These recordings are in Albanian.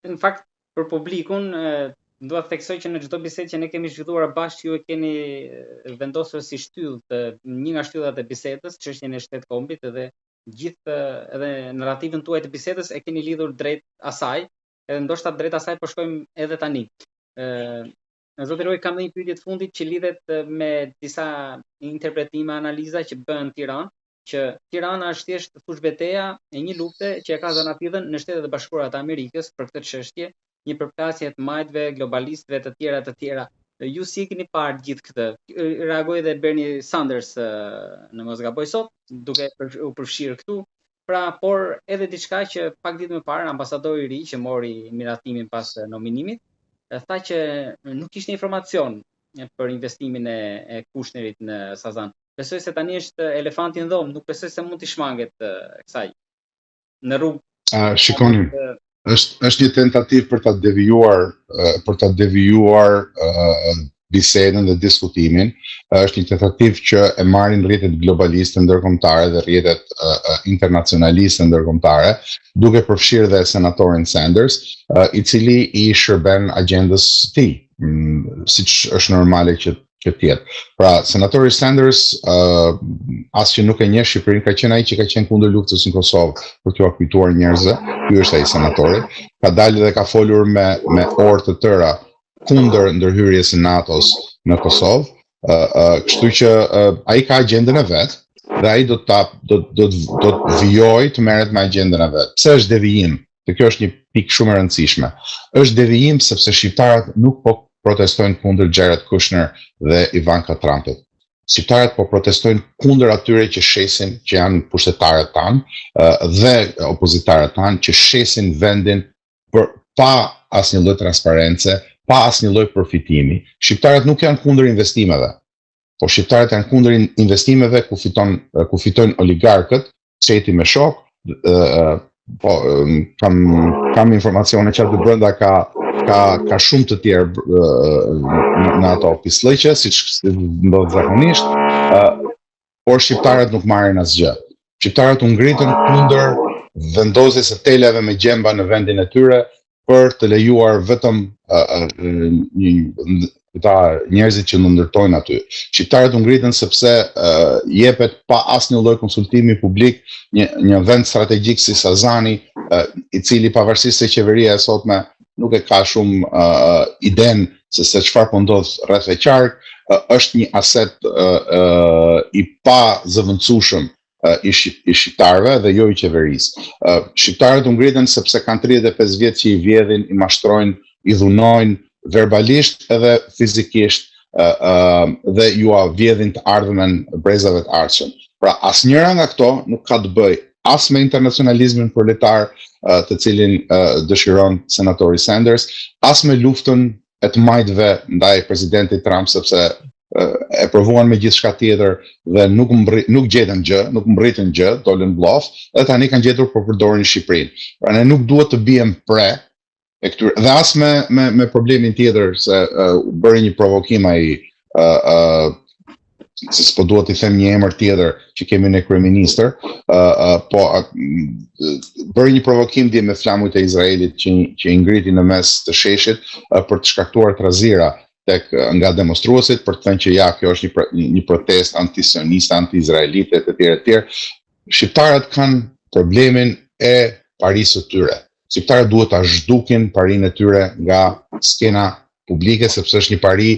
Në fakt për publikun dua të theksoj që në çdo bisedë që ne kemi zhvilluar bashkë ju e keni vendosur si shtyllë të një nga shtyllat e bisedës, çështjen e shtet kombit edhe gjithë edhe narrativën tuaj të bisedës e keni lidhur drejt asaj, edhe ndoshta drejt asaj po shkojmë edhe tani. Ë Zoti Roj, kam dhe një pyetje të fundit që lidhet me disa interpretime, analiza që bëhen në Tiranë, që Tirana është thjesht fushëbeteja e një lufte që e ka zanafillën në Shtetet e Bashkuara të Amerikës për këtë çështje, një përplasje të majtëve, globalistëve të tjera të tjera. Ju si e keni parë gjithë këtë? Reagoi edhe Bernie Sanders në mos gaboj sot, duke u përfshirë këtu. Pra, por edhe diçka që pak ditë më parë ambasadori i ri që mori miratimin pas nominimit, tha që nuk kishte informacion për investimin e, e Kushnerit në Sazan. Besoj se tani është elefanti në dhomë, nuk besoj se mund t'i shmanget kësaj. Në rrugë. Uh, shikoni, është është një tentativë për ta devijuar për ta devijuar uh, bisedën dhe diskutimin. Është një tentativë që e marrin rrjetet globaliste ndërkombëtare dhe rrjetet uh, internacionaliste ndërkombëtare, duke përfshirë dhe senatorin Sanders, uh, i cili i shërben agjendës së tij, mm, siç është normale që që të jetë. Pra, senatori Sanders, uh, as që nuk e njeh Shqipërinë, ka qenë ai që ka qenë kundër luftës në Kosovë, për t'ua kujtuar njerëzve, ky është ai senatori, ka dalë dhe ka folur me me orë të tëra kundër ndërhyrjes së NATO-s në Kosovë, uh, uh, kështu që uh, ai ka agjendën e vet dhe ai do ta do do do të vijojë të merret me agjendën e vet. Pse është devijim? Dhe kjo është një pikë shumë e rëndësishme. Është devijim sepse shqiptarët nuk po protestojnë kundër Jared Kushner dhe Ivanka Trumpit. Shqiptarët po protestojnë kundër atyre që shesin, që janë pushtetarët tanë dhe opozitarët tanë që shesin vendin për pa asnjë lloj transparence, pa asnjë lloj përfitimi. Shqiptarët nuk janë kundër investimeve. Po shqiptarët janë kundër investimeve ku fiton ku fitojnë oligarkët, Çeti me shokë, po kam kam informacione që aty brenda ka ka ka shumë të tjerë në, në ato pisllëqe, siç ndodh zakonisht, por shqiptarët nuk marrin asgjë. Shqiptarët u ngritën kundër vendosjes së telave me gjemba në vendin e tyre për të lejuar vetëm uh, një këta njerëzit që ndërtojnë aty. Shqiptarët u ngritën sepse uh, jepet pa asnjë lloj konsultimi publik një një vend strategjik si Sazani, uh, i cili pavarësisht se qeveria e sotme nuk e ka shumë uh, idenë se se çfarë po ndodh rreth e qark, uh, është një aset uh, uh, i pazëvendësueshëm i, i shqiptarëve dhe jo i qeverisë. Shqiptarët u ngritën sepse kanë 35 vjet që i vjedhin, i mashtrojnë, i dhunojnë verbalisht edhe fizikisht dhe jua vjedhin të ardhmen brezave të ardhshëm. Pra asnjëra nga këto nuk ka të bëjë as me internacionalizmin proletar të cilin dëshiron senatori Sanders, as me luftën e të majtëve ndaj presidentit Trump sepse e provuan me gjithçka tjetër dhe nuk mbri, nuk gjetën gjë, nuk mbërritën gjë, dolën bllof dhe tani kanë gjetur po përdorin Shqipërinë. Pra ne nuk duhet të biem pre e këtyre dhe as me me me problemin tjetër se uh, bëri një provokim ai uh, uh, se s'po dua t'i them një emër tjetër që kemi në kryeministër, uh, uh, po uh, bëri një provokim dje me flamujt e Izraelit që që i ngriti në mes të sheshit uh, për të shkaktuar trazira tek nga demonstruesit për të thënë që ja kjo është një një, një protestë antisioniste, anti-izraelite etj etj. Shqiptarët kanë problemin e parisë së tyre. Shqiptarët duhet ta zhdukin parinë e tyre nga skena publike sepse është një pari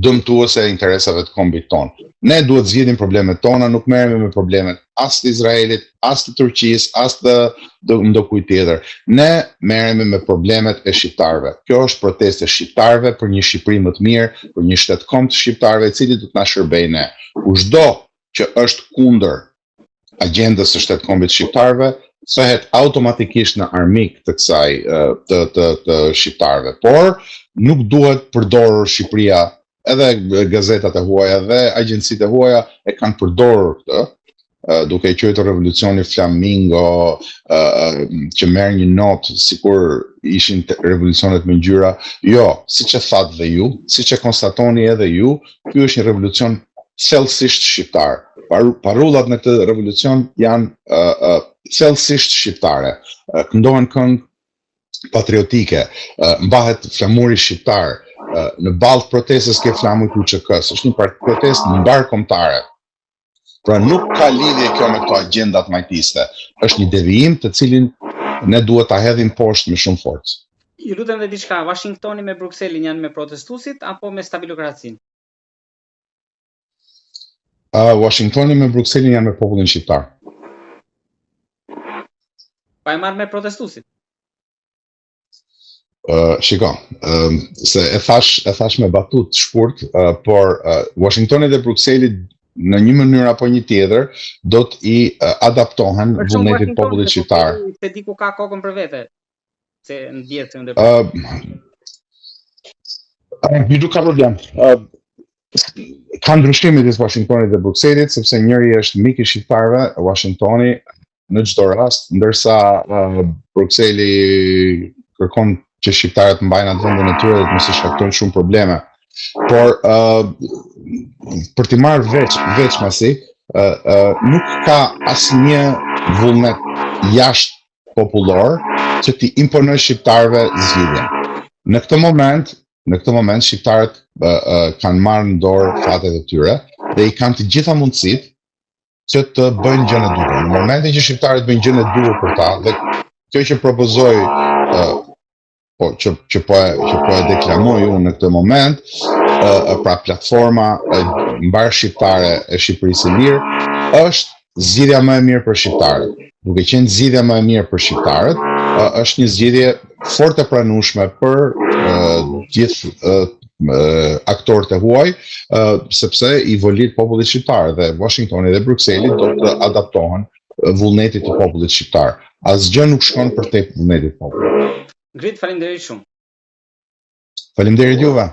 dëmtuese e interesave të kombit tonë. Ne duhet të zgjidhim problemet tona, nuk merremi me problemet as të Izraelit, as të Turqisë, as të ndokujt tjetër. Ne merremi me problemet e shqiptarëve. Kjo është protestë e shqiptarëve për një Shqipëri më të mirë, për një shtet komb të shqiptarëve i cili do të na shërbejë ne. Kushdo që është kundër agjendës së shtet kombit shqiptarëve, kthehet automatikisht në armik të kësaj të të të shqiptarëve. Por nuk duhet përdorur Shqipëria edhe gazetat e huaja dhe agjencitë e huaja e kanë përdorur këtë, duke e quajtur revolucioni flamingo, që merr një notë sikur ishin revolucionet me ngjyra. Jo, siç e thatë dhe ju, siç e konstatoni edhe ju, ky është një revolucion thellësisht shqiptar. Parullat në këtë revolucion janë uh, uh, thellësisht shqiptare. Uh, këndohen këngë. patriotike, mbahet flamuri shqiptar, në ballë të protestës ke flamujt e UÇK-së, është një protestë mbarëkombëtare. Pra nuk ka lidhje kjo me këto agjendat majtiste. Është një devijim të cilin ne duhet ta hedhim poshtë me shumë forcë. Ju lutem dhe diçka, Washingtoni me Brukselin janë me protestuesit apo me stabilokracinë? Uh, Washingtoni me Brukselin janë me popullin shqiptar. Pa e marrë me protestuesit. Uh, shiko, uh, se e thash, e thash me batutë shkurt, uh, por uh, Washingtoni dhe Brukseli në një mënyrë apo një tjetër do të i uh, adaptohen vullnetit të popullit shqiptar. S'e di ku ka kokën për vete, se në djetë se ndër... Uh, uh, nuk ka problem. Uh, ka ndryshim midis Washingtonit dhe Brukselit, sepse njëri është mik i shqiptarëve, Washingtoni në çdo rast, ndërsa uh, Brukseli kërkon që shqiptarët mbajnë atë vendin e tyre dhe të mos i shkaktojnë shumë probleme. Por uh, për t'i marrë veç veçmasi, uh, uh, nuk ka asnjë vullnet jashtë popullor që t'i imponojë shqiptarëve zgjidhjen. Në këtë moment, në këtë moment shqiptarët uh, uh, kanë marrë në dorë fatet e tyre dhe i kanë të gjitha mundësitë që të bëjnë gjënë e duhur. Në momentin që shqiptarët bëjnë gjënë e duhur për ta dhe kjo që propozoj uh, po që që po e që po e deklamoj unë në këtë moment, uh, pra platforma uh, mbarëshqiptare e Shqipërisë së Lirë është zgjidhja më e mirë për shqiptarët. Duke qenë zgjidhja më e mirë për shqiptarët, uh, është një zgjidhje fort e pranueshme për uh, gjithë uh, aktorët e huaj, sepse i volihet popullit shqiptar dhe Washingtoni dhe Brukseli do të adaptohen vullnetit të popullit shqiptar. Asgjë nuk shkon përtej vullnetit të popullit. Grit, faleminderit shumë. Faleminderit juve.